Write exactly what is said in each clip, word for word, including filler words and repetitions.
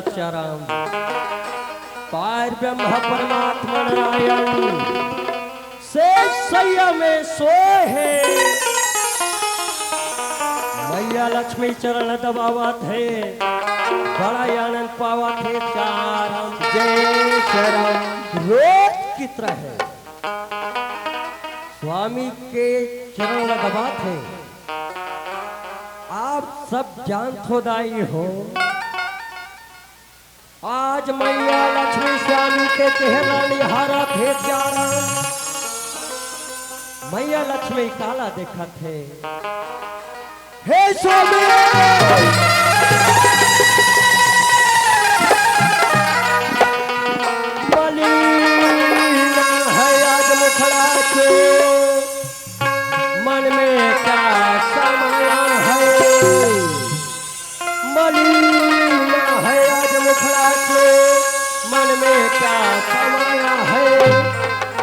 चरम पार ब्रह्म परमात्मा नारायण से सैया में सोए हे। मैया लक्ष्मी चरण दबावत हे, बड़ा आनंद पावत हे। चरम जय चरम। रोज की तरह स्वामी के चरण दबात हे। आप सब जानत हो दाई हो, आज मैया लक्ष्मी स्वामी के चेहरा निहारत हे। चरम मैया लक्ष्मी काला देखत हे। हे स्वामी, मलिन है आज मुखड़ा के, मन में क्या समाया है। मलिन है आज मुखड़ा के, मन में क्या समाया है,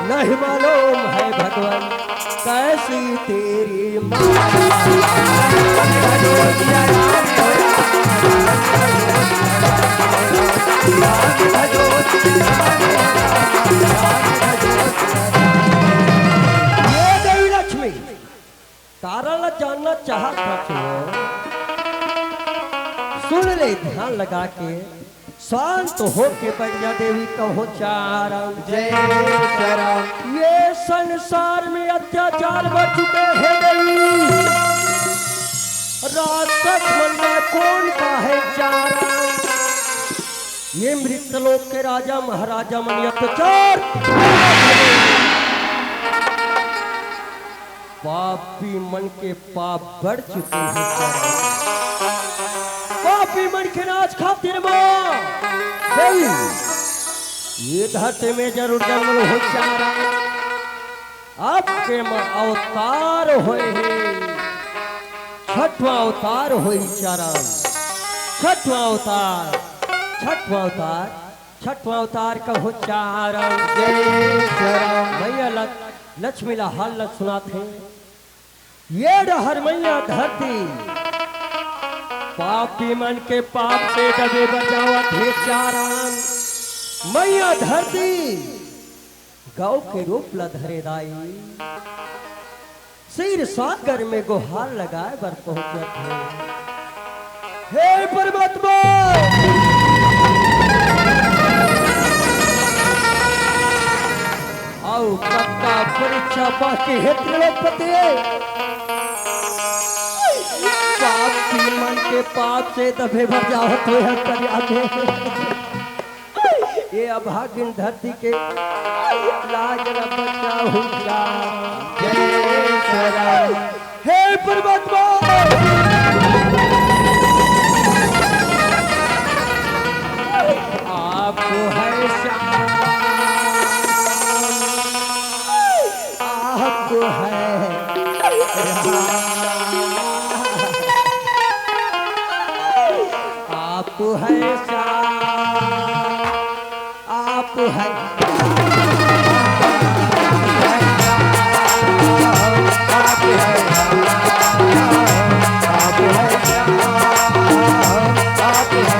नहीं मालूम है भगवान कैसी तेरी माया। ये देवी लक्ष्मी, कारण ला जानना चाहत हस वो? सुन ले ध्यान लगा के, शांत होके बैठ जा देवी, कहो चरम। जय चरम। ये संसार में अत्याचार बढ़ चुके हैं देवी, राक्षस मन ला कौन का है चरम। ये मृत लोक के राजा महाराजा मन अत्याचार पापी मन के पाप बढ़ चुके हैं चरम। पापी मन के नाश खातिर माँ देवी ये धरती में जरूर जन्म हो चरम। आपके माँ अवतार होए हे, छठवां अवतार होए चरम। छठवां अवतार, छठवां अवतार, छठवां अवतार कहो चरम। जय चरम। मैया लक-, लक्ष्मी ला हाल ला सुनात हे। ये डहर मैया धरती पापी मन के पाप से दबे बचावत हे चरम। मैया धरती गौ के रूप ला धरे दाई, क्षीर सागर में गोहार लगाए बर पहुंचत हे। हे परमात्मा, अउ कतका परीक्षा बाकी हे त्रिलोकपति। पापी मन के पाप से दबे बर जावत होय हस करिया के। ये अभागिन धरती के लाज ला बचाहू चरम। जय चरम। हे परमात्मा, आप है श्याम, आप है राम, आप है श्याम, आप है, आप है, आप है, आप है।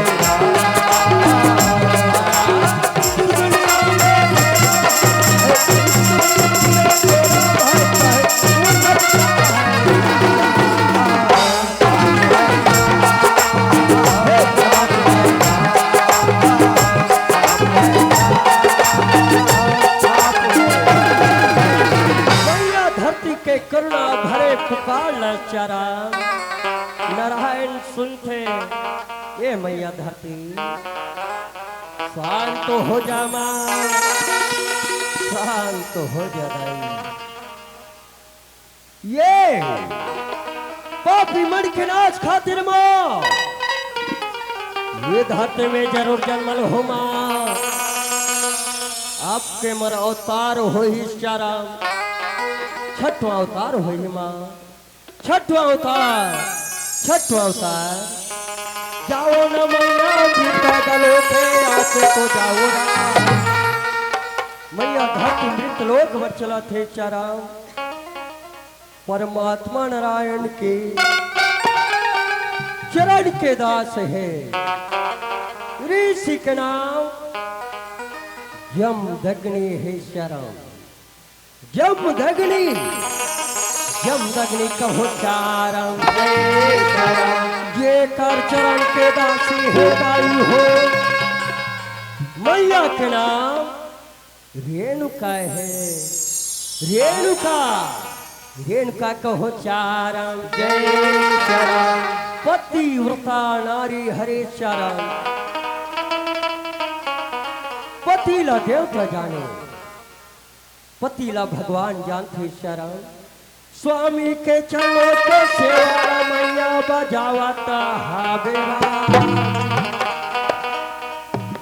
मैया धरती के करुणा भरे पुकार ल चरम। नारायण सुनथे, ये मैया धरती शांत हो जा माँ, शांत हो जा दाई। ये पापी मन के नाश खातिर माँ, ये धरती में जरूर जन्मल हो माँ। आपके मर अवतार होही चरम, छठवां अवतार होही माँ, छठवां अवतार, छठवां अवतार। जाओ न मैया जी पैदल होके, आप तो जाओ ना। मैया धरती मृत लोक बर चलत हे चरम। परमात्मा नारायण के चरण के दास हे। ऋषि के नाम जमदग्नि हे चारम। जमदग्नि, जमदग्नि कहो चारम। जेकर चरण के दासी हे दाई हो। मैया के नाम रेणुका हे। रेणुका, रेणुका कहो चारम। जय चारम। पतिव्रता नारी हरे चारम। पति ला देवता जाने, पति ला भगवान जानथे चारम। स्वामी के चरणों के सेवा ला मैया बजावत हा बेरा।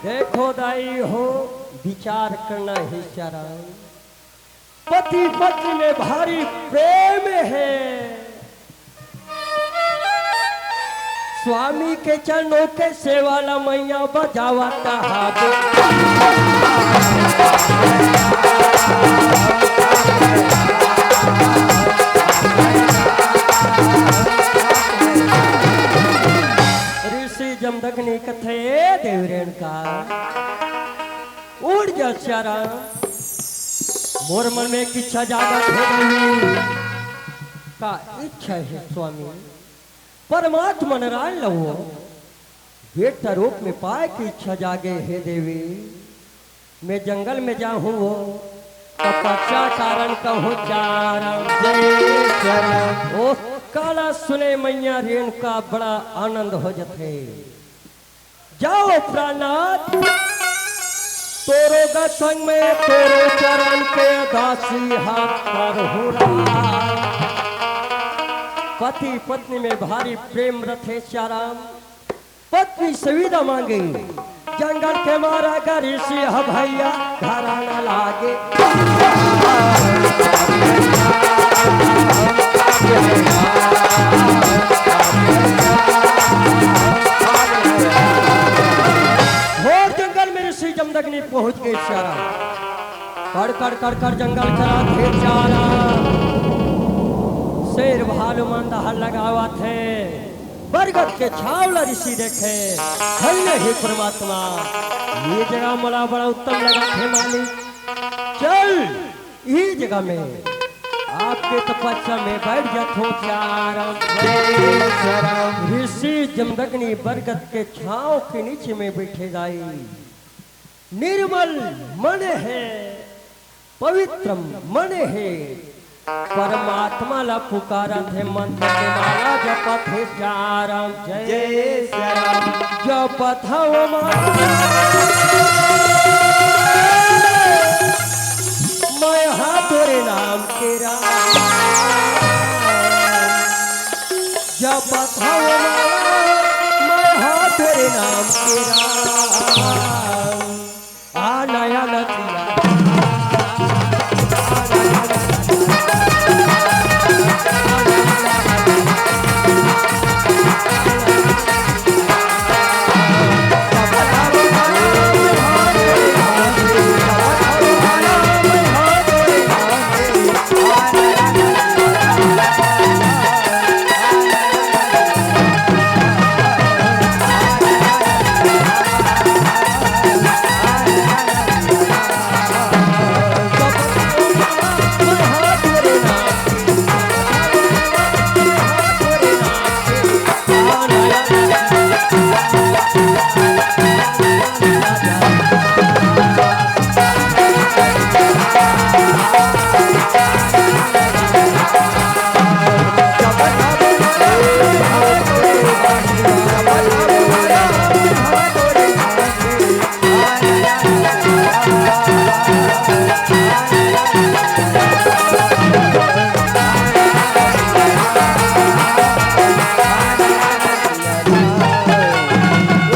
देखो दाई हो, विचार करना हे चारम। पति पत्नी में भारी प्रेम हे। स्वामी के चरणों के सेवा ला मैया बजावत हा। ऋषि जमदग्नि कथे, देव रेणुका, उठ जा चारम। मोर मन में एक इच्छा जागत हे देवी। का इच्छा हे स्वामी? परमात्मा नारायण ला बेटा रूप में पाए के इच्छा जागे हे देवी। मैं जंगल में जाहूँ वो तपस्या कारण कहूँ चारम। जय चारम। ओ काला सुने मैया रेणुका बड़ा आनंद हो जथे। जाओ प्राणनाथ, तोरो गा संग में तोरो चरण के दासी हा करहूँ राम। पति पत्नी में भारी प्रेम रथे चारम। पत्नी सुविधा मांगे, जंगल के मारा गा ऋषि ह भैया, घर न लागे। घोर जंगल में ऋषि जमदग्नि पहुंच गे चारम। कड़ कड़ कड़ कड़ जंगल चराथे चारम। शेर भालू मन दहाड़ लगावत हे। बरगद के छांव ला ऋषि देखे, धन्य हे परमात्मा, ये जगह मोला बड़ा उत्तम लगत हे मालिक। चल, ये जगह में आपके तपस्या में बैठ जाथों चारम। जय राम। ऋषि जमदग्नि बरगद के छांव के नीचे में बैठे दाई। निर्मल मन हे, पवित्र मन हे, परमात्मा ला पुकारत हे, मंत्र के माला जपत हे, चारम जय जय श्री राम। जपत हव माला, मैं हा तोरे नाम के राम। जपत हव माला, मैं हा तोरे नाम के राम। आ नया नदिया।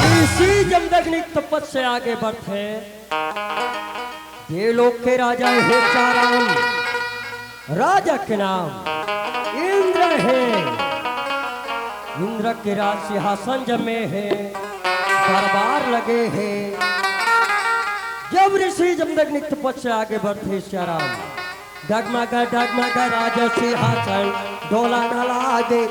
ऋषि जमदग्नि तपस्या आगे बढ़थे। देवलोक के राजा हे चारम, राजा के नाम इंद्र हे। इंद्र के राज सिंहासन जमे हे, दरबार लगे हे। जब ऋषि जमदग्नि तपस्या आगे बढ़थे चारम, डगमग डगमग राज सिंहासन डोलन लागे।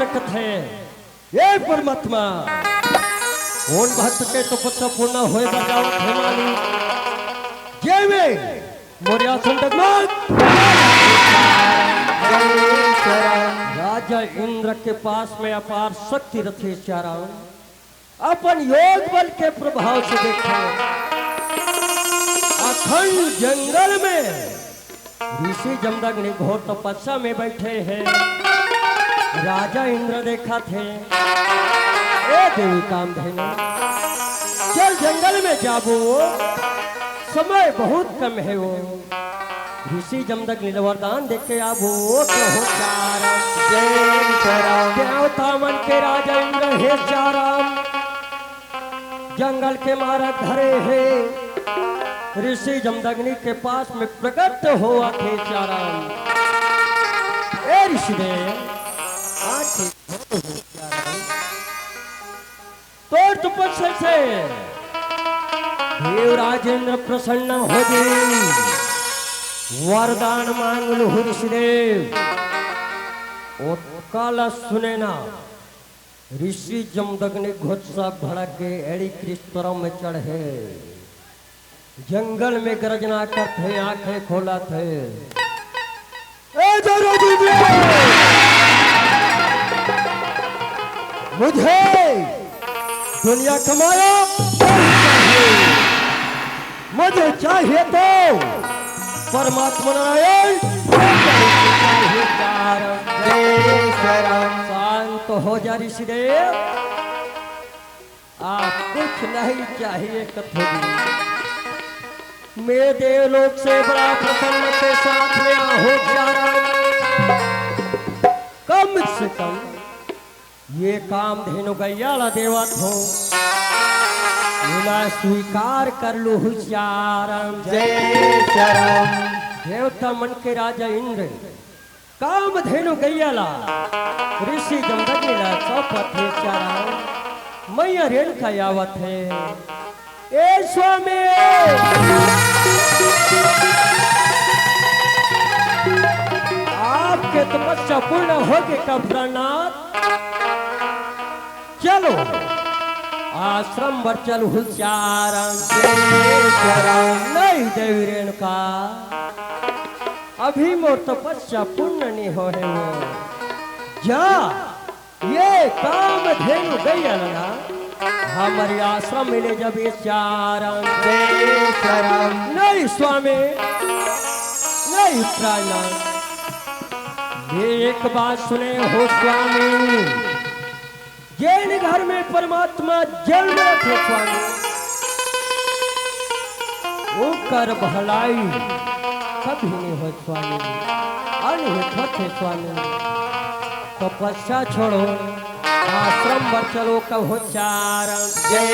कथे, "हे परमात्मा, कोन भक्त के तपस्या पूर्ण होय बर जावत हे मालिक? जेमे मोर आसन डगमग।" राजा इंद्र के पास में अपार शक्ति रथे चारण, अपन योग बल के प्रभाव से देखे, अखंड जंगल में ऋषि जमदग्नि घोर तपस्या में बैठे हैं। राजा इंद्र देखथे, "ए देवी कामधेनु, चल जंगल में जाबो, समय बहुत कम हे वो।" ऋषि जमदग्नि ल वरदान देके आबो, कहो चारण। जय श्री राम। देवता मन के राजा इंद्र हे चारण, जंगल के मारग धरे हे, ऋषि जमदग्नि के पास में प्रकट होवत हे चारण। ए ऋषिदेव, आके तोर तपस्या से देवराज इंद्र प्रसन्न हो गे, वरदान मांग लूहू ऋषिदेव। ओतका ल सुने ना, ऋषि जमदग्नि गुस्सा भड़क के एड़ी क्रिस्तरम में चढ़े। जंगल में गर्जना करथे, आंखें खोलथे। ए जरूरी जी, मुझे दुनिया का माया नहीं चाहिए। मुझे चाहिए तो परमात्मा नारायण, जय श्री राम। शांत हो जा ऋषिदेव, आप कुछ नहीं चाहिए कथोजी। मैं देवलोक से बड़ा प्रसन्न के साथ में आहूँ चारण। कम से कम ये कामधेनु गैया ला देवत हों, एला स्वीकार कर लूहू चारण। जय श्री राम। देवता मन के राजा इंद्र कामधेनु गैया ला ऋषि जमदग्नि ला सौंपत हे चारण। मैया रेणुका आवत हे, ए स्वामी, आपके तपस्या पूर्ण होगे का प्राणनाथ? चलो आश्रम बर चलहू चारण। जय श्री राम। नहीं देवी रेणुका, अभी मोर तपस्या पूर्ण नहीं होहे वो। जा, ये कामधेनु गैया ला हमर आश्रम में ले जाबे चारण। जय श्री राम। नहीं स्वामी, नहीं प्राणनाथ, ये एक बात सुने हो स्वामी, जेन घर में परमात्मा जन्म लेथे स्वामी, ओकर भलाई कभी नहीं होय स्वामी, अनहित होथे स्वामी। तपस्या छोड़ो, आश्रम बर चलो कहो चारण। जय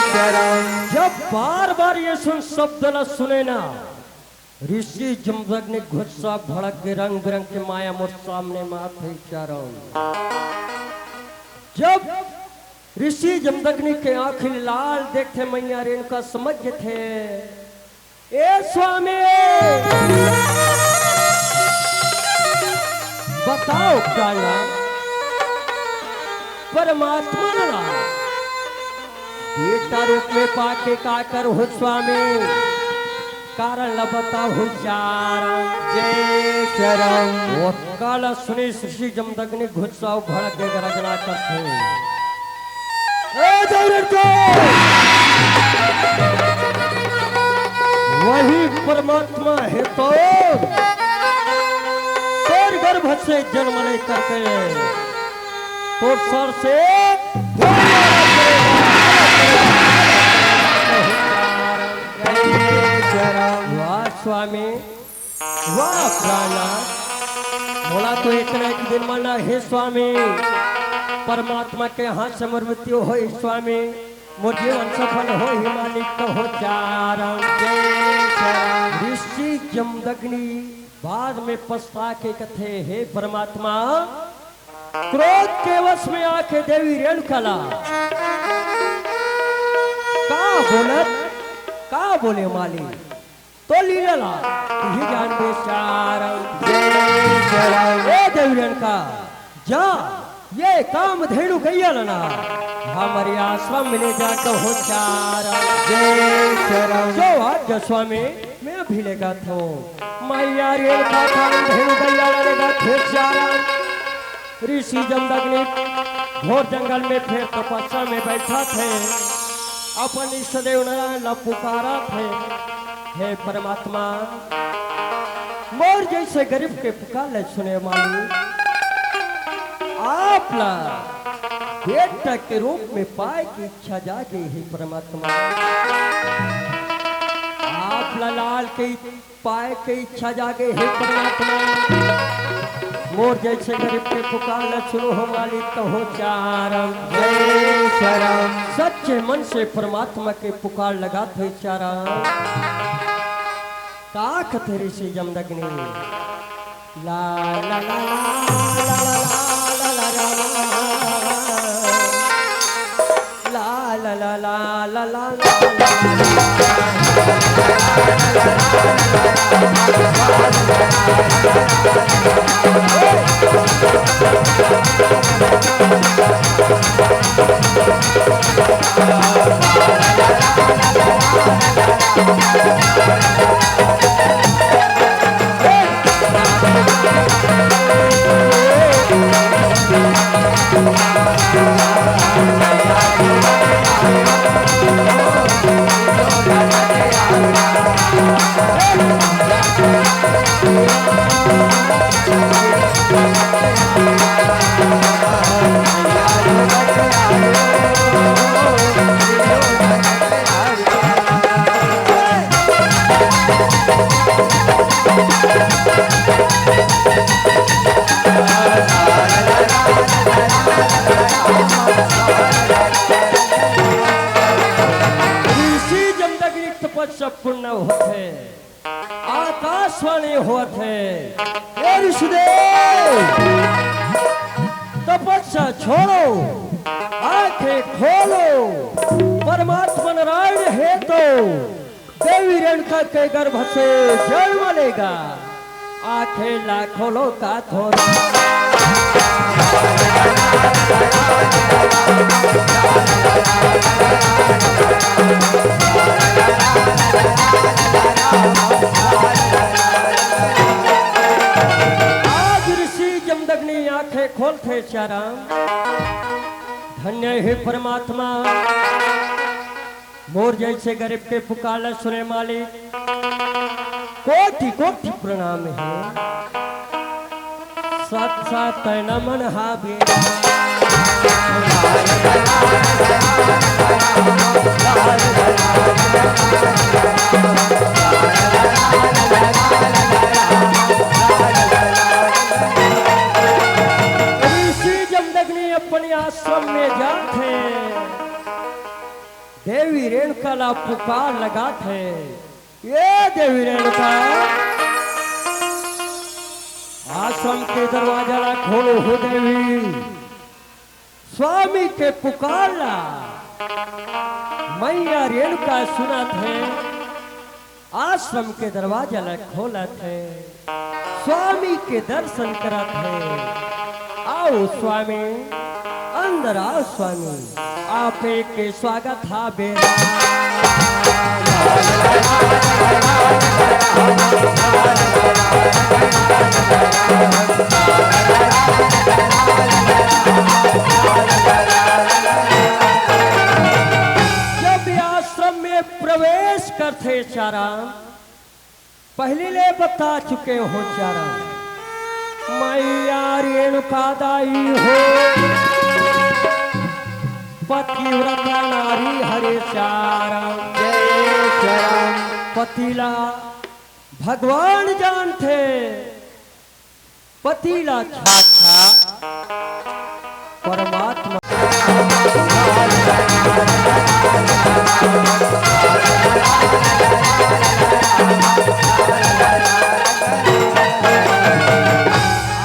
श्री राम। जब बार बार ये सुन शब्द ला सुने ना, ऋषि जमदग्नि गुस्सा भड़क के रंग बिरंग के माया मोर सामने माथे चारण। जब ऋषि जमदग्नि के आंखी लाल देखथे मैया रेणुका समझ जथे, ए स्वामी, बताओ काला परमात्मा ला बेटा रूप में पाके का करहूँ स्वामी, कारण ला बताहूँ चारण। जय श्री राम। ओतका ला सुने ऋषि जमदग्नि गुस्सा भड़क के गर्जना करथे। ए जय रेणुका, वही परमात्मा हे तो तोर गर्भ से जन्म लेकर के तोर सर से वाह स्वामी, वाह प्राणनाथ, मोला तो इतना एक दिन माना हे स्वामी, परमात्मा के हाथ से मोर मृत्यु होय स्वामी, मोर जीवन सफल होय मालिक कहो चारण। जय श्री राम। ऋषि जमदग्नि बाद में पछता के कथे, हे परमात्मा, क्रोध के वश में आके देवी रेणुका ला का बोलत, का बोले मालिक, तो लीला ला तुही जानबे चारण। जय श्री राम। ए देवी रेणुका, जा ये कामधेनु गैया ला ना हमर आश्रम में ले जाके हो चारा। जय श्री राम। जो आज स्वामी मैं भी लेगत हों। मैया रे का कामधेनु गैया ला लेगत हो चारा। ऋषि जमदग्नि घोर जंगल में फेर तपस्या में बैठा थे, अपन इष्ट देव नारायण ला पुकारा थे। हे परमात्मा, मोर जैसे गरीब के पुकार ले सुने मालिक, आप ला बेटा के रूप में पाए के इच्छा जागे हे परमात्मा। आप ला लाल के पाए के इच्छा जागे हे परमात्मा। मोर जैसे गरीब के पुकार ला सुनो हो मालिक, कहो चारम। जय श्री राम। सच्चे मन से परमात्मा के पुकार लगात हे चारम। का कथे ऋषि जमदग्नि? ला, ला, ला, ला, ला, ला, ला, ला, ला, ला, ला। ऋषि जमदग्नि तपस्या पूर्ण होथे, आकाशवाणी होथे। हे ऋषिदेव, तपस्या छोड़ो, आंखें खोलो, परमात्मा नारायण हे तो देवी रेणुका के गर्भ से जन्म लेगा। आंखें ला खोलो का थोड़ा। आज ऋषि जमदग्नि आंखें खोलथे चारम। धन्य हे परमात्मा, मोर जैसे गरीब के पुकार ला सुने मालिक, कोटि कोटि प्रणाम हे। सत सत नमन हावे। ऋषि जमदग्नि अपने आश्रम में जात हे। देवी रेणुका ला पुकार लगात हे, ये देवी रेणुका, आश्रम के दरवाजा ला खोलो हो देवी, स्वामी के पुकार ला मैया रेणुका सुनत हे। आश्रम के दरवाजा ला खोलत हे, स्वामी के दर्शन करत हे। आओ स्वामी, अंदर आओ स्वामी, आपे के स्वागत हावे। जब ये आश्रम में प्रवेश करथे चारम, पहली ले बता चुके हो चारम, मैया रेणुका दाई हो, पतिव्रता नारी हरे चारम। जय चारम। पति ला भगवान जानथे, पति ला साक्षात परमात्मा।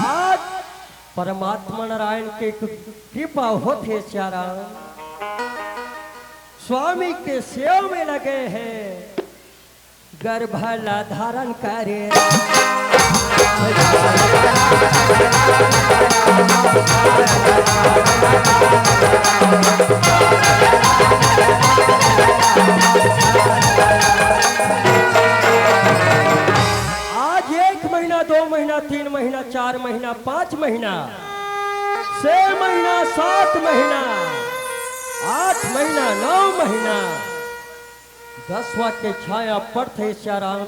आज परमात्मा नारायण के कृपा होथे चारम, स्वामी के सेवा में लगे हे। गर्भ ला धारण करे। आज एक महीना, दो महीना, तीन महीना, चार महीना, पाँच महीना, छह महीना, सात महीना, आठ महीना, नौ महीना, दसवा के छाया पड़थे सियाराम।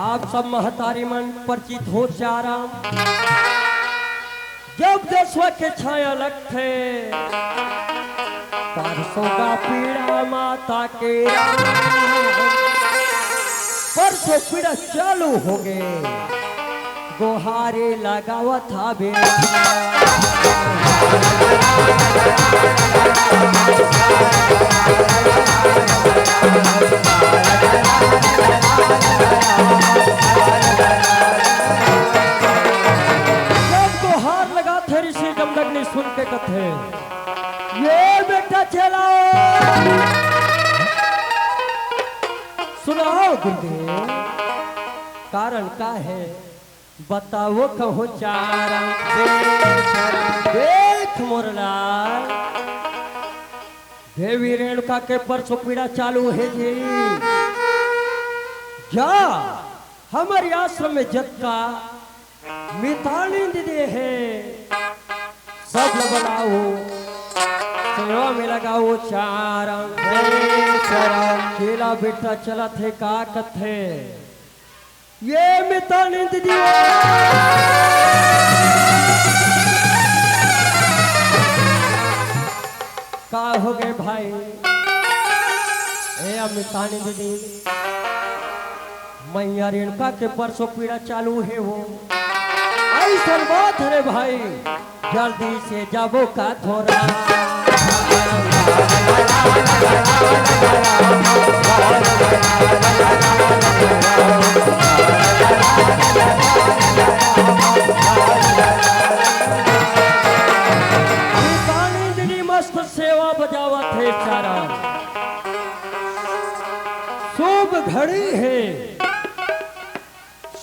आप सब महतारी मन परिचित हो सियाराम। जब दसवा के छाया लगथे, परसों का पीड़ा माता के राम, परसों पीड़ा चालू होगे। गोहारे लगावत हावे। जब गोहार लगाथे ऋषि जमदग्नि सुन के कथे, "ये बेटा चेला, सुनाओ गुरुदेव, कारण का हे?" बताओ कहूँ चारा। देख मोर लाल, देवी रेणुका के परसों पीड़ा चालू हे जी। जा, हमर आश्रम में जतका मितानी दीदी हे, सब ला बलाओ, सेवा में लगाओ चारा। चेला बेटा चलत हे, का कथे? ये मितानी दीदी। का होगे भाई? ए मितानी दीदी, मैया रेणुका के परसों पीड़ा चालू हे वो। अइसन बात हे रे भाई। जल्दी से जाबो का थोरा। मितानी दीदी मस्त सेवा बजावत हे चारा। शुभ घड़ी हे।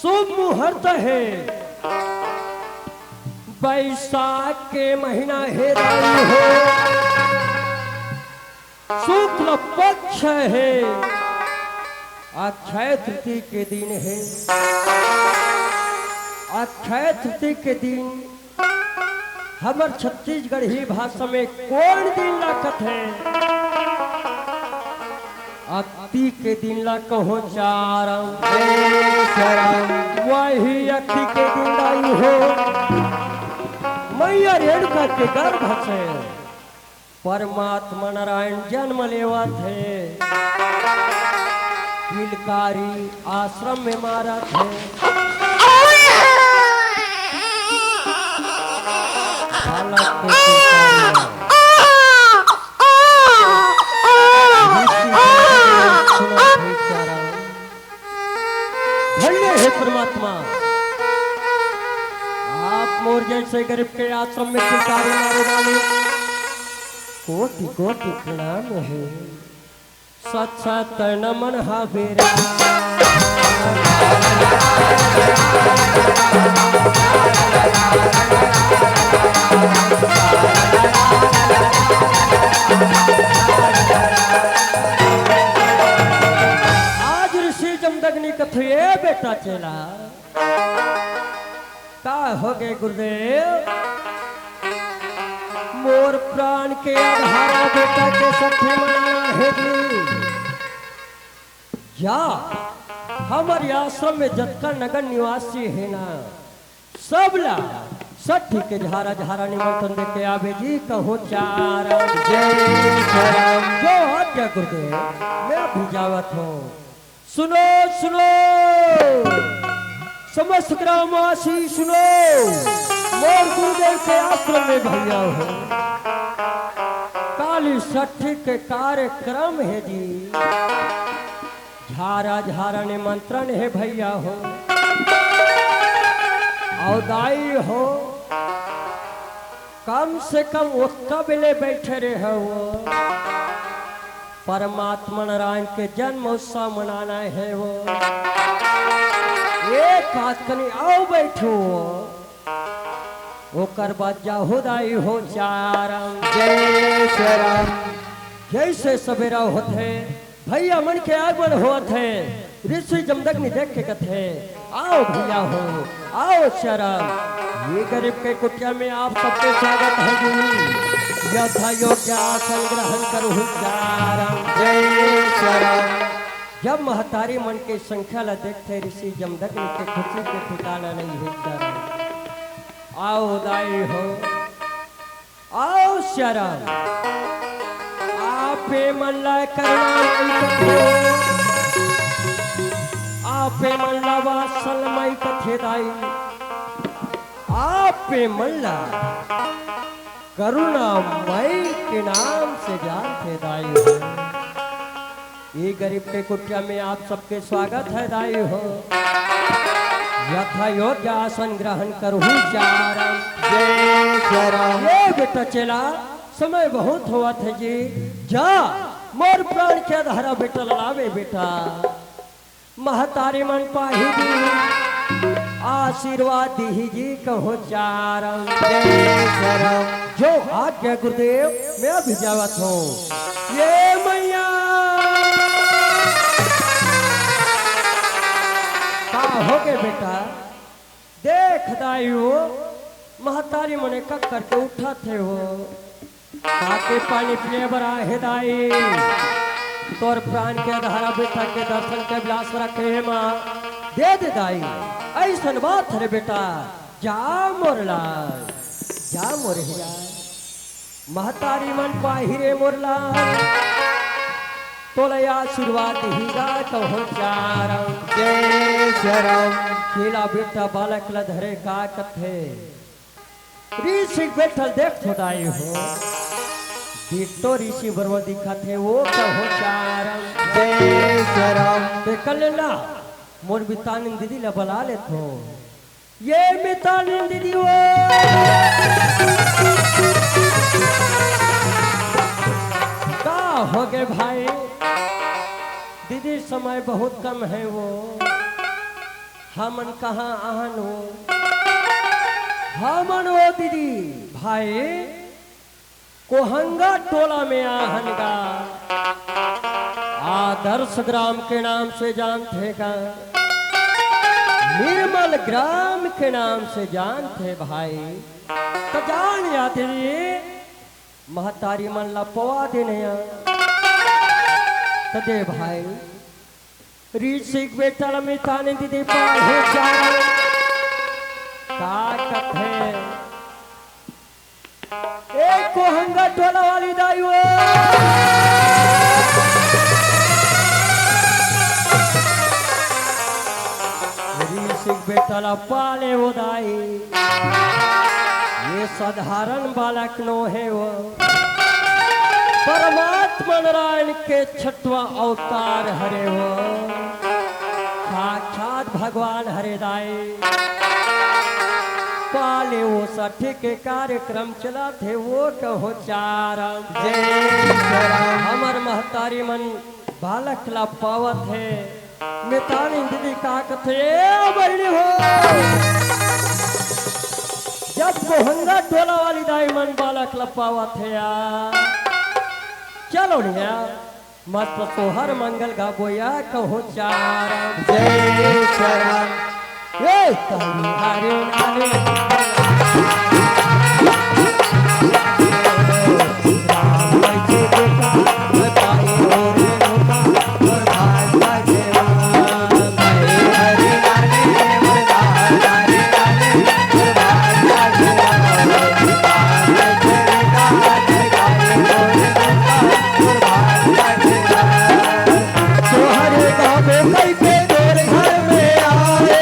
शुभ मुहूर्त हे, बैसाख के महीना हे दाई हो, शुक्ल पक्ष हे, अक्षय तृतीया के दिन हे। अक्षय तृतीया के दिन हमर छत्तीसगढ़ी भाषा में कोन दिन ला कथे? अक्ती के दिन ला कहो चारम। जय चारम। वही अक्ती के दिन लाई हो। मैया रेणुका के गर्भ से परमात्मा नारायण जन्म लेवत हे। किलकारी आश्रम में मारत हे। बालक के किलकारी। ऋषि के सुनत हे चारा। धन्य हे परमात्मा, आप मोर जैसे गरीब के आश्रम में किलकारी मारे वाले कोटि कोटि प्रणाम हे। सत सत नमन हावे रे। आज ऋषि जमदग्नि कथे, ए बेटा चेला, का होगे गुरुदेव? मोर प्राण के आधारा बेटा के सखी मनाना हे जी। जा, हमर आश्रम में जतका नगर निवासी हे ना, सब ला सठी के झारा झारा निमंत्रण दे के आबे जी, कहो चारा। जय चारा। जो आज्ञा गुरुदेव, मैं भी जावत हूँ। सुनो, सुनो, समस्त ग्रामवासी सुनो, मोर गुरुदेव के आश्रम में भैया हो, काली सठी के कार्यक्रम हे जी, झारा झारा निमंत्रण हे भैया हो, अउ दाई हो, कम से कम ओतका बेले बइठे रहे हो। परमात्मा नारायण के जन्म उत्सव मनाना हे वो। एक आध कनी अउ बइठो। ओकर बाद जाहू दाई हो चारम। जय श्री राम। जइसे सबेरा होथे, भइया मन के आगमन होवत हे, ऋषि जमदग्नि देख के कथे, "आओ भइया हो, आओ चारम, ये गरीब के कुटिया में आप सबके स्वागत है जी। यथा योग्य आसन ग्रहण करहु चारम।" जय श्री राम। जब महतारी मन के संख्या ला देखथे, ऋषि जमदग्नि के खुशी के ठिकाना नइ हे चारम। आओ दाई हो, आओ चारम, आपे मन ला करुणा मई कथे, आपे मन ला वात्सल मई कथे दाई, आपे मन ला करुणा मई के नाम से जानथे दाई हो। ये गरीब के कुटिया में आप सबके स्वागत है दाई हो। यथा योग्य आसन ग्रहण करहु चारम। जय श्री राम। ये बेटा चेला, समय बहुत होवत हे जी, जा मोर प्राण के आधारा बेटा ला लावे बेटा। महतारी मन पाही जी, आशीर्वाद दिही जी कहूँ चारम। जय श्री राम। जो आज्ञा गुरुदेव, मैं अभी जावत हूँ। ये मैया, का होगे बेटा? देख दाई हो, महतारी मने कक करके उठत हे हो। काके पानी पिए बर आहे दाई, तोर प्राण के आधारा बेटा के दर्शन के अभिलाष रखे हे माँ, दे दे दाई। अइसन बात हरे बेटा, जा मोर लाल, जा मोर हीरा। महतारी मन पाही रे मोर लाल, तोला आशीर्वाद ही गा कहूँ चारम। जय श्री राम। केला बेटा बालक ला धरे का कथे, ऋषि बइठल देखथो दाई हो, दिखतो ऋषि बरोबर दिखत हे, वो कहूँ चारम। जय श्री राम। ते कर लेना, मोर मितानिन दीदी ला बला लेथो। ये मितानिन दीदी वो, का होगे भाई? दीदी समय बहुत कम हे वो, हमन कहाँ आहन हो, हमन वो दीदी भाई कोहंगा टोला में आहन गा। आदर्श ग्राम के नाम से जानथे गा, निर्मल ग्राम के नाम से जानथे भाई। त जान या दीदी, महतारी मन ला पवा देने आ। त दे भाई, ऋषिक बेटा ला मितानिन दीदी पाही चारम। का कथे? ए कोहंगा टोला वाली दाई वो। ऋषिक बेटा ला पाले वो दाई। ये साधारण बालक नो हे वो। परमात्मा नारायण के छठवां अवतार हरे वो। साक्षात भगवान हरे दाई। पाले वो सठी के कार्यक्रम चलाथे वो कहूँ चारम। जय श्री राम। हमर महतारी मन बालक ला पावत हे। मितानिन दीदी का कथे, ए बहिनी हो, जब कोहंगा टोला वाली दाई मन बालक ला पावत हे यार, चलो निया मस्त सोहर मंगल गाबो या कहूँ चारम। जय श्री राम। ए तंगी हरे नारे। तोहरे गावे कइसे तोर घर में आए।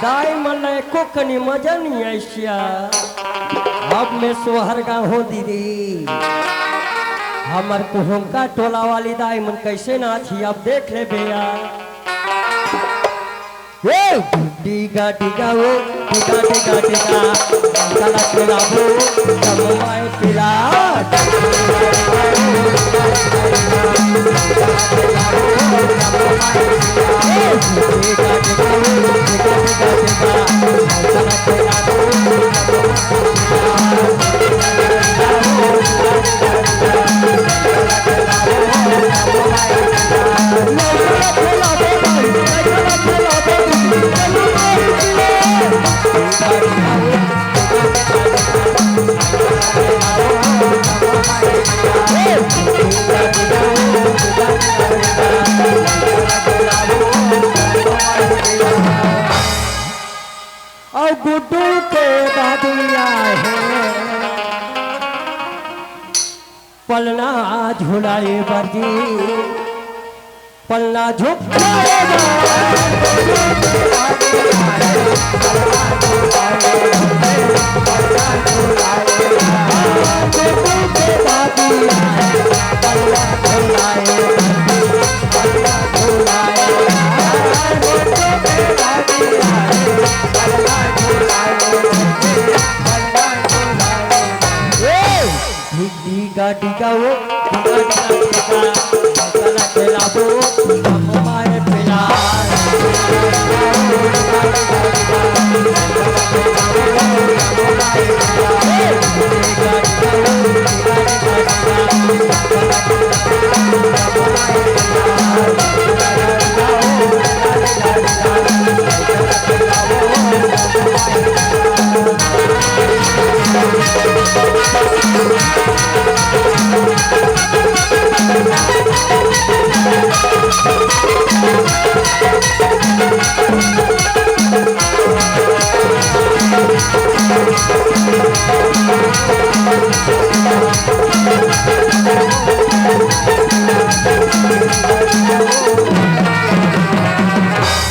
दाई मन ला एको कनी मजा नइ आइस या। अब मैं सोहर गा हों दीदी। हमर कुहुंका टोला वाली दाई मन कइसे नाचही, अब देख लेबे या। ए, टिगा टिगा ओ, टिगा टिगा टिगा, काला के लाबो, जमवाए पिला। अउ गुड्डू के दादी आए हे पलना झुलाए बर जी, पलना झुलाए बर। ए, ढिग ढिगा ढिगा ओ, ढिगा ढिगा ढिगा, चला चला बो, हम माए पिला।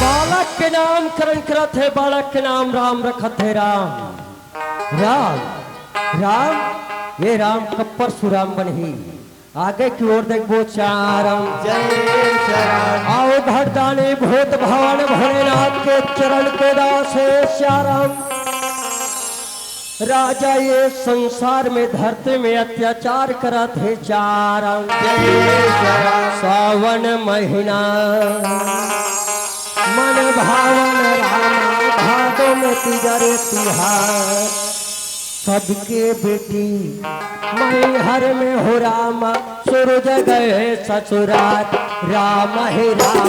बालक के नाम करण करत हे, बालक के नाम राम रखत हे। राम, राम, राम, ये राम कब परसुराम बनही? आगे की ओर देखबो चारम। जय श्री राम। आओ भरदानी भूत भवन भोलेनाथ के चरण के दास हे चारम। राजा ये संसार में धरती में अत्याचार करत हे चारम। जय श्री राम। सावन महीना मन भावन रामा, भादो में तीजा रे तिहार। सबके बेटी मैहर में हो रामा, सूरज गए ससुराल। राम हे राम।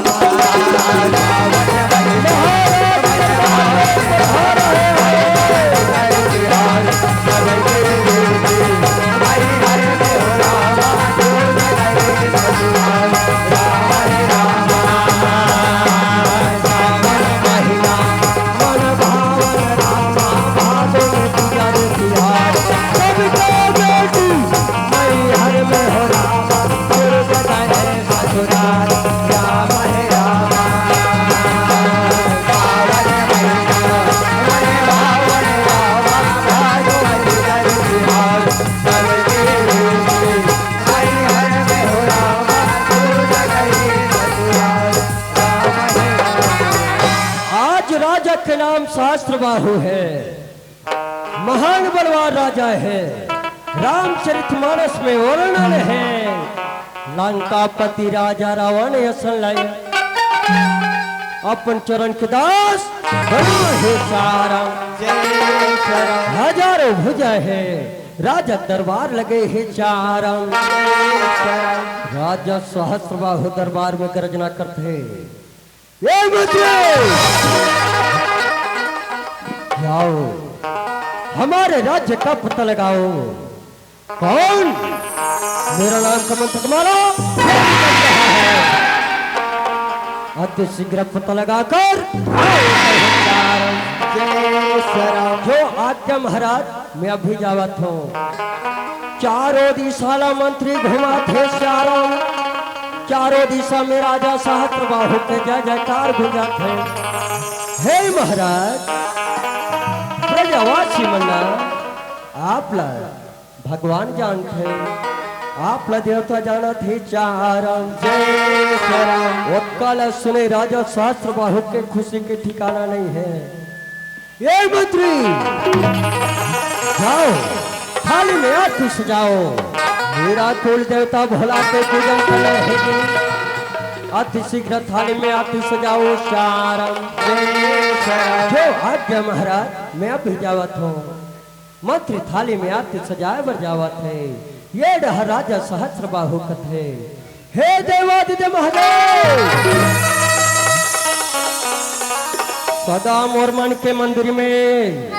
आज राजा के नाम सहस्त्र बाहु हे, महान बलवान राजा हे, रामचरित मानस में वर्णन हे। लंकापति राजा रावण असन लाय, अपन चरण के दास बना हे चारम। जय श्री राम। हजारों भुजा हे, राजा दरबार लगे हे चारम। जय श्री राम। राजा सहस्त्र बाहु दरबार में गर्जना करत हे। ए मंत्री, जाओ, हमारे राज्य का पता लगाओ। कौन? मेरा नाम का मंत्र तुम्हारा? अति शीघ्र पता लगाकर आओ। जय श्री राम। जो आज्ञा महाराज, मैं अभी जावत हूँ। चारों दिशा ला मंत्री घुमात हे चारम, चारों दिशा में राजा सहस्त्र बाहु के जय जयकार गूंजत हे। हे महाराज, ब्रजवासी मन ला, आप ला भगवान जानत हे, आप ला देवता जानत हे। चारम जय चारम। ओतका ला सुने राजा सहस्त्र बाहु के खुशी के ठिकाना नहीं हे। ए मंत्री, जाओ, थाली में आरती सजाओ। मेरा कुल देवता भोला के पूजन करना हे जी। अति शीघ्र थाली में आरती सजाओ। चारम जय चारम। जो आज्ञा महाराज, मैं अभी जावत हूँ। मंत्री थाली में आरती सजाए बर जावत हे। ये डहर राजा सहस्त्र बाहु कथे। हे देवादिदेव महादेव, सदा मोर मन के मंदिर में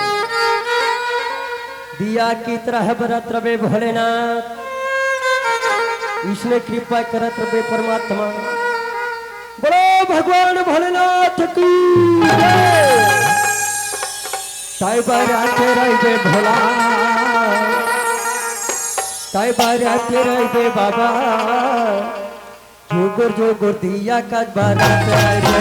दिया की तरह बरत रबे भोलेनाथ, इसने कृपा करत रबे परमात्मा। बोलो भगवान भोलेनाथ की जय। ताई बारात रहिबे भोला, ताई बारात रहिबे बाबा, जुगुर जुगुर दिया कत बारात रहिबे।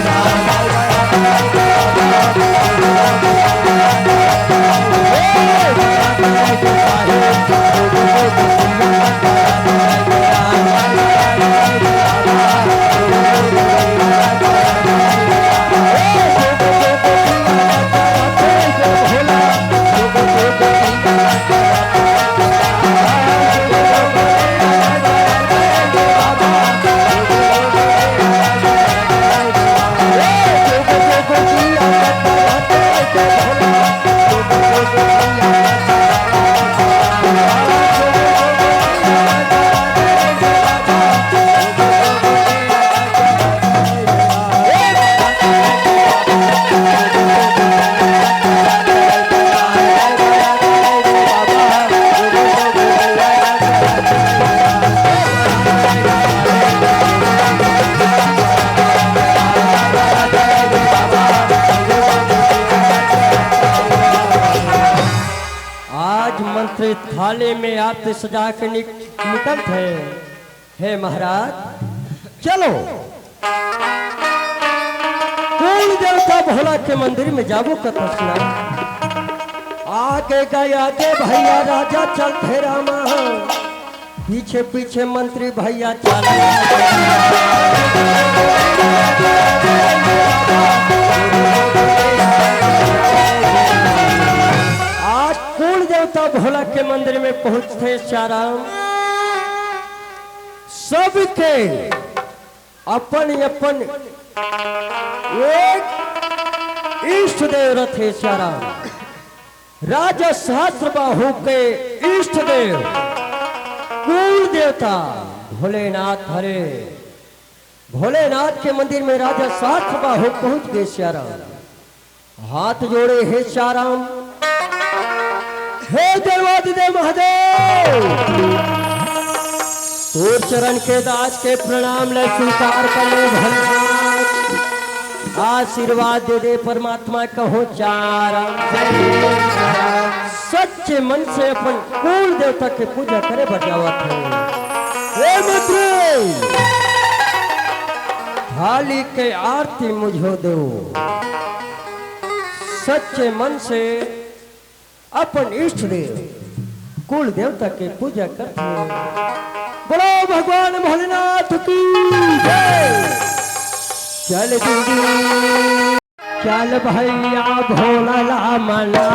आज मंत्री थाली में आरती सजा के निक-, निकलत हे। हे महाराज, चलो, कुल देवता भोला के मंदिर में जाबो कथस ना। आगे गए आगे भैया राजा चलथे रामा, पीछे पीछे मंत्री भैया चल। आज कुल देवता भोला के मंदिर में पहुंचथे चारम। सबके अपन अपन एक इष्ट देव रथे चारम। राजा सहस्त्र बाहु के इष्ट देव कुल देवता भोलेनाथ हरे। भोलेनाथ के मंदिर में राजा सहस्त्र बाहु पहुंच गे चारम। हाथ जोड़े हे चारम, हे देवादिदेव महादेव, तोर चरण के दास के प्रणाम ले स्वीकार कर ले भोलेनाथ। आशीर्वाद दे दे परमात्मा, कहो चारम। सच्चे मन से अपन कुल देवता के पूजा करे बर जावत हे। हे मित्र, थाली के आरती मुझो देव। सच्चे मन से अपन इष्ट देव कुल देवता के पूजा करथे। बोलो भगवान भोलेनाथ की जय। चल दीदी, चल भैया भोला ला मना।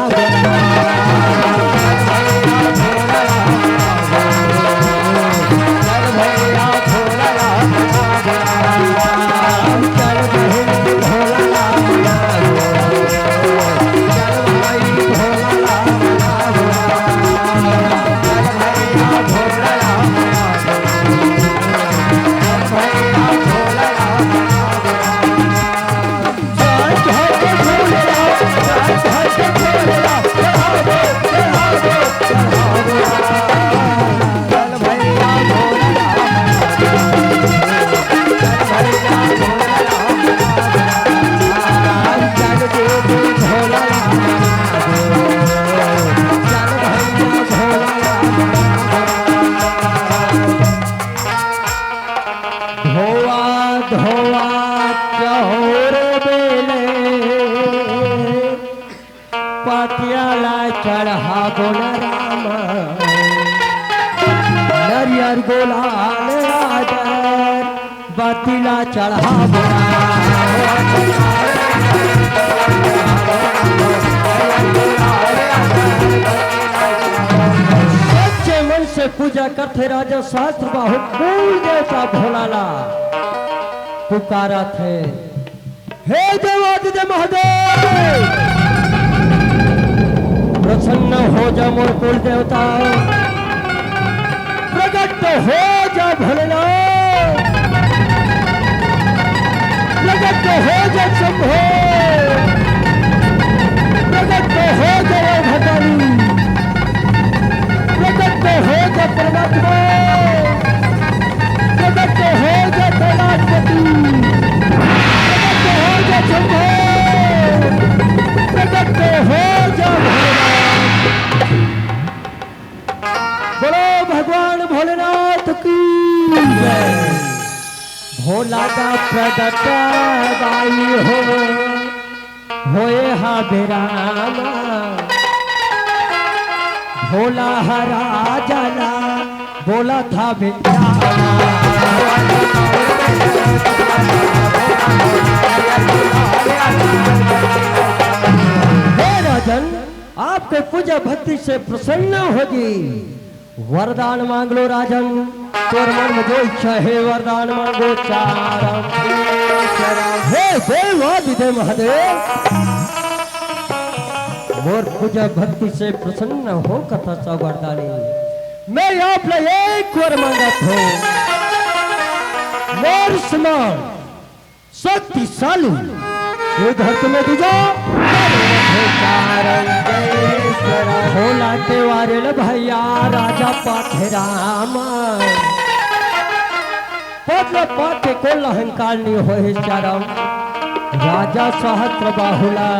ला चढ़ाबो ना रामा, नरियर गुलाल आदर बत्ती ला चढ़ाबो ना। सच्चे मन से पूजा करथे राजा सहस्त्र बाहु कुल देवता भोला ला पुकारत हे। हे देवादिदेव महादेव, प्रसन्न हो जा मोर कुल देवता, प्रकट हो जा भोलेनाथ, प्रकट हो जा शंभो, प्रकट हो जा भवानी, प्रकट हो जा परमात्मा, प्रकट हो जा कैलाशपति, प्रकट हो जा शंभो, प्रकट हो जा भोलेनाथ। बोलो भगवान भोलेनाथ की जय। भोला का प्रगट बाई हो, होए हा बेरामा। भोला हरा जला बोला था बेचारा। हे राजन, आपके पूजा भक्ति से प्रसन्न हो जी। वरदान मांग लो राजन, तोर मन में जो इच्छा हे वरदान मांगो चारम। हे देवादिदेव महादेव, मोर पूजा भक्ति से प्रसन्न हो कथा सा वरदानी। मैं आप ला एक वर मांगत हूँ, मोर समान शक्तिशाली ये धरती में दूजा भोला के वारेल भैया राजा पाथे राम। पद पाथे को अहंकार नहीं होए चारम। राजा सहस्त्र बाहुला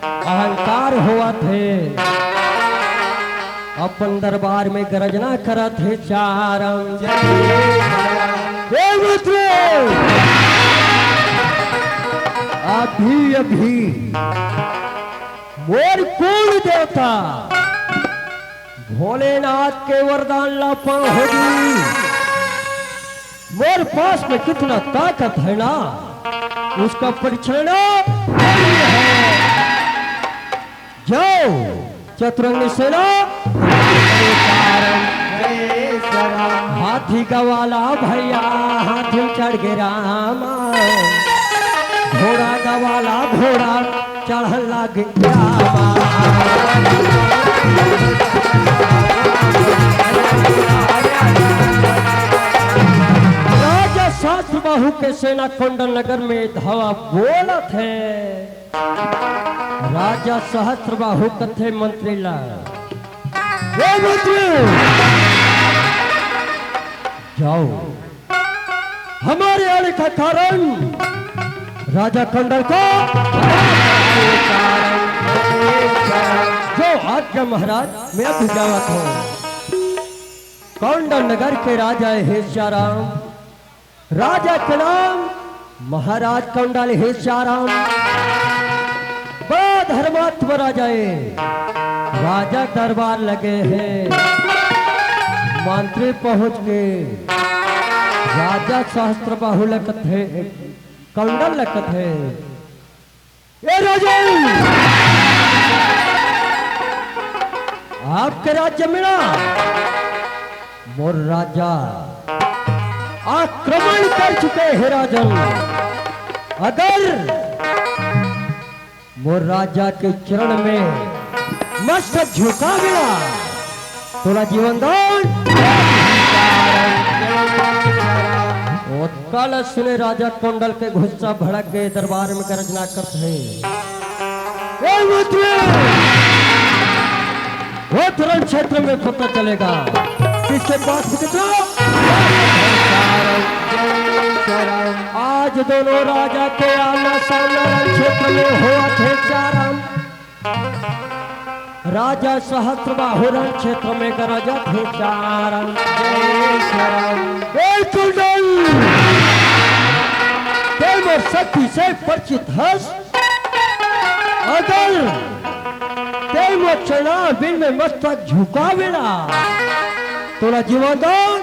अहंकार होवत हे, अपन दरबार में गरजना करत हे चारम। हे मित्र, अभी अभी मोर कुल देवता भोलेनाथ के वरदान ला पाहूं। मोर पास में कितना ताकत है ना, उसका परीक्षण ना करनी है। जाओ चतुरंग सेना, हाथी गवाला भैया, हाथी चढ़ गे रामा, घोड़ा गवाला घोड़ा चढ़ लाग रामा। राजा सहस्त्र बाहु के सेना कोंडल नगर में धावा बोलत हे। राजा सहस्त्र बाहु कथे मंत्री ला, हे मंत्री, जाओ, हमारे आने का कारण राजा कोंडल को जो आज्ञा महाराज, मैं अभी जावत हूँ। कोंडल नगर के राजा हे सियाराम, राजा के नाम महाराज कोंडल हे सियाराम। बड़ा धर्मात्मा राजा हे। राजा दरबार लगे हे। मंत्री पहुंच के राजा सहस्त्र बाहु ल कथे, कोंडल ल कथे, ए राजा, आपके राज्य में ना मोर राजा आक्रमण कर चुके हैं राजन। अगर मोर राजा के चरण में मस्तक झुका गया, तोला जीवन दान। ओतका ल सुने राजा कोंडल के गुस्सा भड़क गे, दरबार में गर्जना करत हे, ए मंत्री, वो रण क्षेत्र में पता चलेगा किसके पास में कितना। आज दोनों राजा के आमना सामना रण क्षेत्र में होवत हे चारम। राजा सहस्त्र बाहु रण क्षेत्र में गरजत हे चारम। जय करम। ए कुंडल, ते मोर शक्ति से परिचित हस। अगर ते मोर चरण बिन में मस्तक झुकावेला, तोला जीवन दान।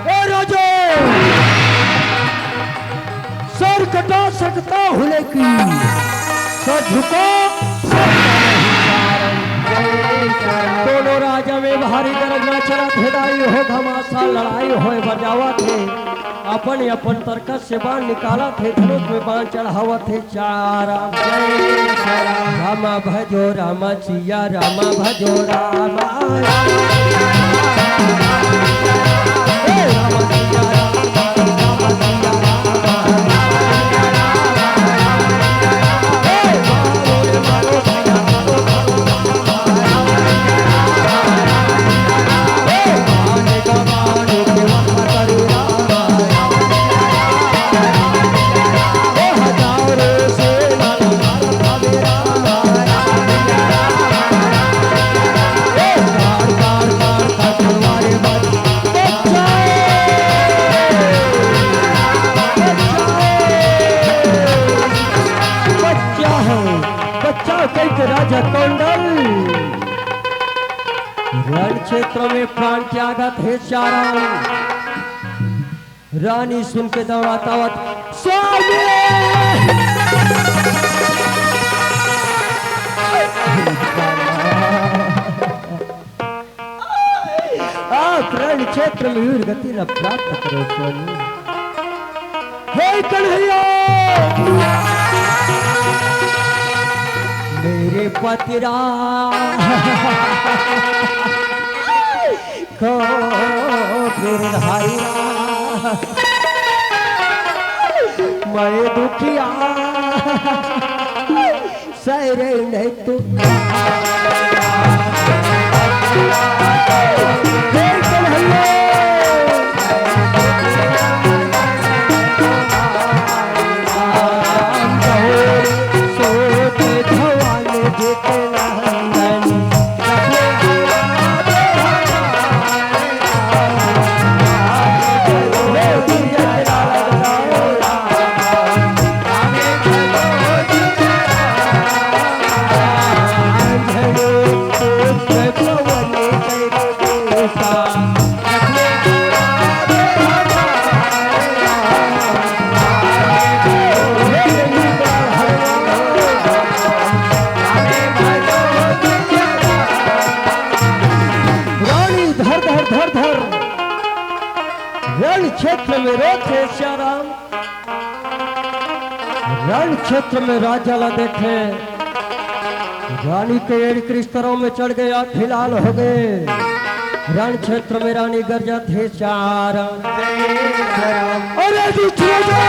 ए राजा, सर कटा सकता हूँ लेकिन सर झुका सकता नहीं। दोनों राजा में भारी गरजना चलत हे दाई हो, घमासान लड़ाई होय बर जावत हे। अपन अपन तरकस से बाण निकालत हे, धनुष में बाण चढ़ावत हे। चारा जय राम भजो राम सिया राम भजो राम। बच्चा हो, बच्चा कई के राजा कौंडल। रण क्षेत्र में प्राण त्यागत हे चारण। रानी सुन के दौड़ात आवत, स्वामी! आप रण क्षेत्र में वीर गति ला प्राप्त करो स्वामी। हे कन्हैया, मेरे पतिरा को फिर भाई मैं दुखिया सैरे ने तू। हे कन्हैया, राम कहो सोच भवान जितना रानी धर धर धर धर रण क्षेत्र में रोथे श्याम। रण क्षेत्र में राजा ला देखे, रानी के एड़ी कृष्ण में चढ़ गया, फिलहाल हो गए। रण क्षेत्र में रानी गरजत हे चारण। अरे जी छोड़ दे।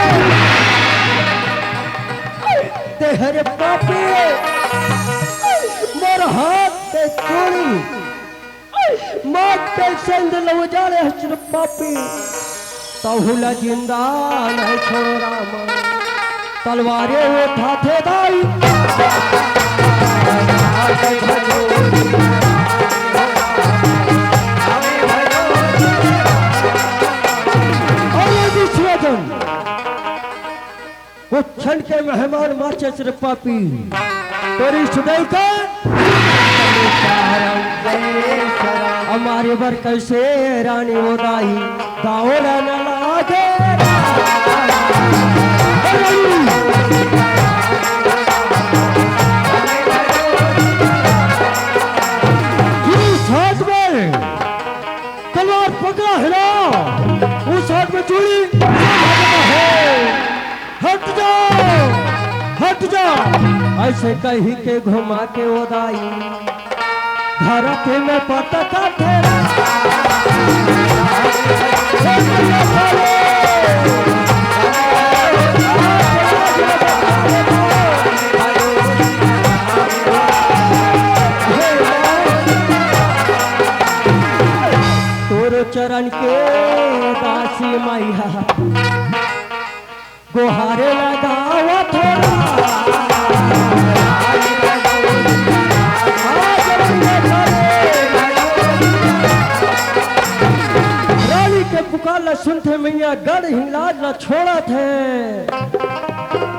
तेहरे पापी, मोर हाथ के चूड़ी मत के संग लव जाले हचर पापी, तहु ला जिंदा नहीं छोड़ो राम। तलवारे उठाथे दाई। अरे विश्वजन, वो क्षण के मेहमान माचे सिर पापी, तोरी सुधई के हमारे बर कैसे रानी वो दाई, दावरा न लागे। उस हाथ में तलवार पकड़ा है ना, उस हाथ में चूड़ी। हट जाओ, हट जाओ, ऐसे कही के घुमा के वो दाई धरती में पटका थे। तोर चरण के दासी मैया गोहारे लगावत हो। रानी के पुकार ला सुनथे मैया गढ़ हिंगलाज ला छोड़त हे।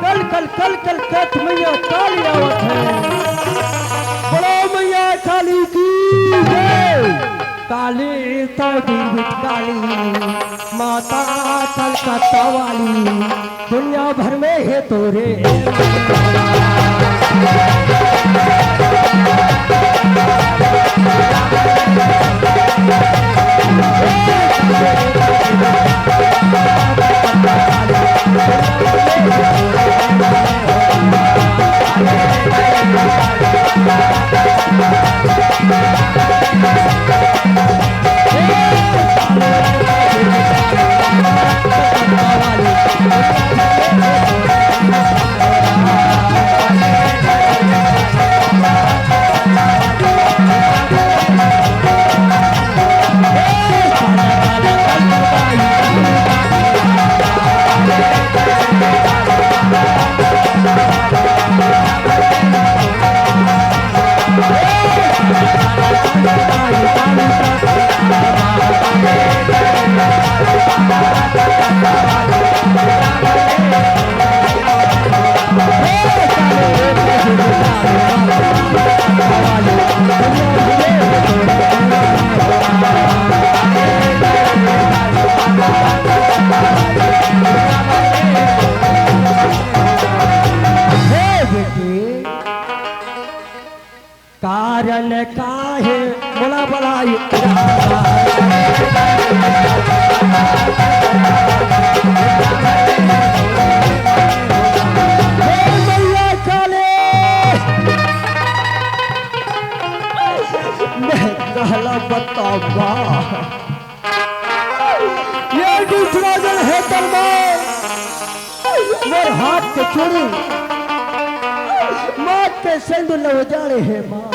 कल कल कल कलकत मैया काली आवत हे। बोलो मैया काली की जय। काली तो जीवित काली, माता कलकत्ता वाली, दुनिया भर में हे तोरे। हे बेटी, कारण काहे मोला बलाई? हे मैया काली, मैं कहला बतावा। ये दूसरा जन हे तलवार, मोर हाथ के चूड़ी, माथ के सेंदूर ल उजाड़े हे माँ।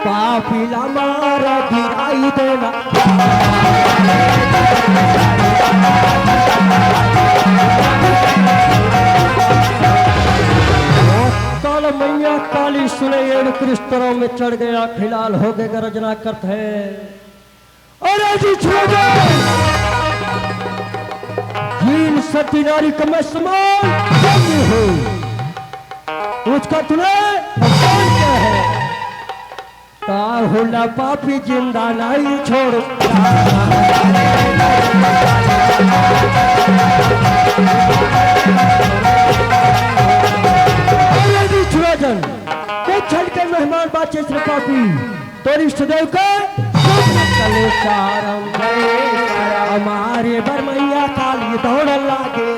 पापी ला मारा गिराई देना। काल मैया काली सुने, ये क्रिस्तरों में चढ़ गया, खिलाल हो गए, गरजना करत हे। अरे जी छोड़ दे। जीन सती नारी का मैं समान जन्म हूँ। उसका तूने भगवान क्या है? ताहुला पापी जिंदा नहीं छोड़। अरे जी छोड़ जन। कुछ छल के मेहमान बाचे सिर्फ पापी। तोर इष्ट देव के कलेश आरंभ। हमारे बर मैया काली दौड़ लागे।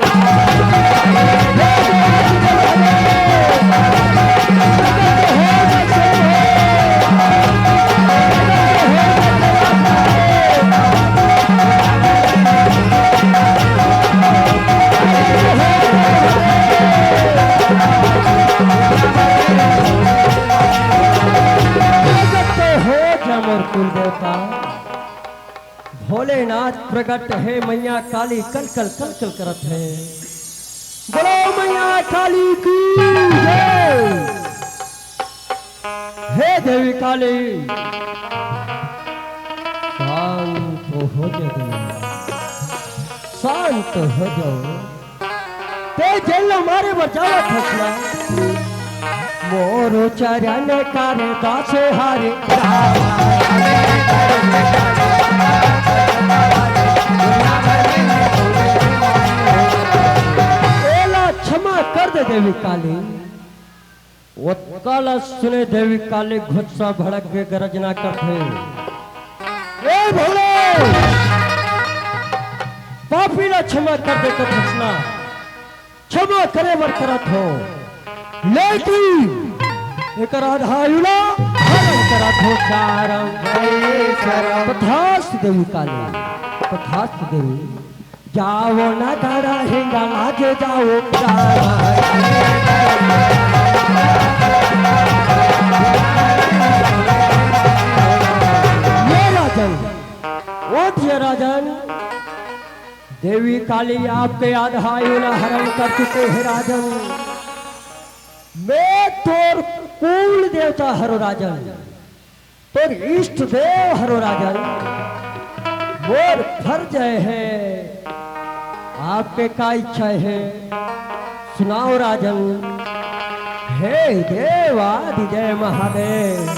प्रगट हो जा मोर कुल देवता। भोलेनाथ प्रगट हे, मैया काली कल कल कल कल करत हे। बोलो मैया काली की जय। हे देवी काली, शांत हो जा देवी, शांत हो जाओ। ते जेल मारे बर जावत हस ना, मोरो चरण कर दास हरे। एला क्षमा कर दे देवी काली। ओतका ल सुने देवी काली गुस्सा भड़क के गरजना करथे, ए भोले, पापी ल क्षमा कर दे कथस ना, क्षमा करे बर करत हो, लेकिन एकर आधा आयु ला हरण करत हो। चारम तथास्तु देवी काली, तथास्तु देवी। जाओ ना गाड़ा हिंगा लागे जाओ। ये राजन, ओ दिया राजन, देवी काली आपके आधा आयु ला हरण कर चुके हैं राजन। मैं तोर कुल देवता हरो राजन, तोर इष्ट देव हरो राजन। मोर फर्ज है, आपके का इच्छा है, सुनाओ राजन। हे देवादिजय महादेव,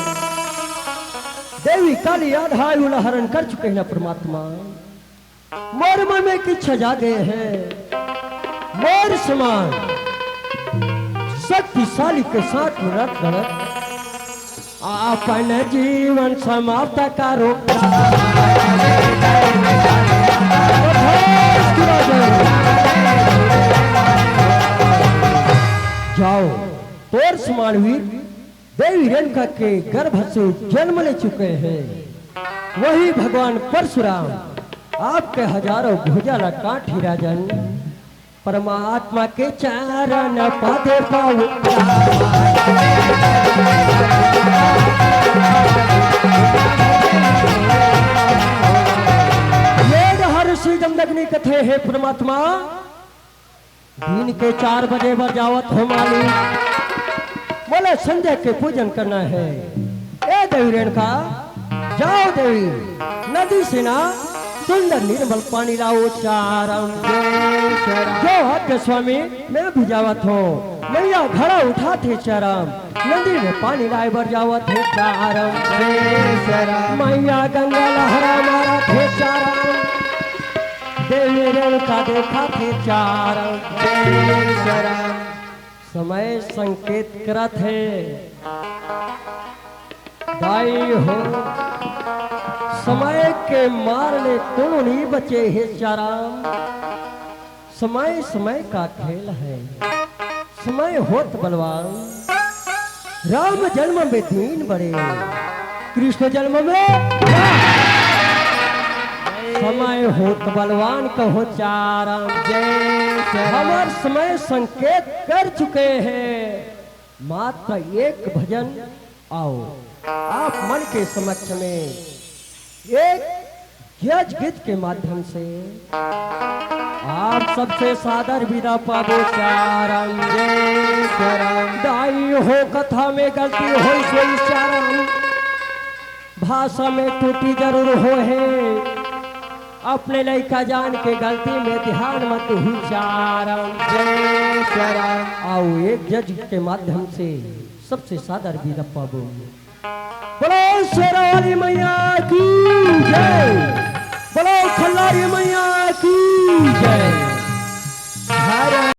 देवी काली आधा आयु ला हरण कर चुके हैं ना परमात्मा। मोर मन में एक इच्छा जागे है, मोर समान शक्तिशाली के साथ लड़त लड़त अपन जीवन समाप्त करो। जाओ, तोर समान वीर देवी रेणुका के गर्भ से जन्म ले चुके हैं। वही भगवान परशुराम आपके हजारों भुजा ला काटी राजन। परमात्मा के चरण पद पाऊ। ये हर श्री जमदग्नि कथे हे परमात्मा। दिन के चार बजे बर जावत हो मालिक, मोला संध्या के पूजन करना है। ए देवी रेणुका, जाओ देवी, नदी से ना सुंदर निर्मल पानी लाओ चारम। जय श्री राम। जो हक के स्वामी, मैं भी जावत हो। मैया घड़ा उठाथे चारम, नदी में पानी लाए बर जावत हे चारम। जय श्री राम। मैया गंगा लहरा मारत हे चारम, देवी रेणुका देखाथे चारम। जय श्री राम। समय संकेत करत हे। दाई हो, समय के मार ले कोनो नहीं बचे हे चारम। समय, समय का खेल है, समय होत बलवान। राम जन्म में दिन बड़े, कृष्ण जन्म में समय होत बलवान कहो चारम। जय श्री राम। हमर समय संकेत कर चुके हैं। मात्र एक भजन आओ आप मन के समक्ष में एक जज गीत के माध्यम से आप सबसे सादर विदा पाबो चारम। जय श्री राम। दाई हो, कथा में गलती होइस होइस चारम, भाषा में त्रुटि जरूर होहे, अपने लइका जान के गलती में ध्यान मत दीहू चारम। जय श्री राम। आओ एक जज के माध्यम से सबसे सादर विदा पाबो। बोलो शेरा वाली मैया की।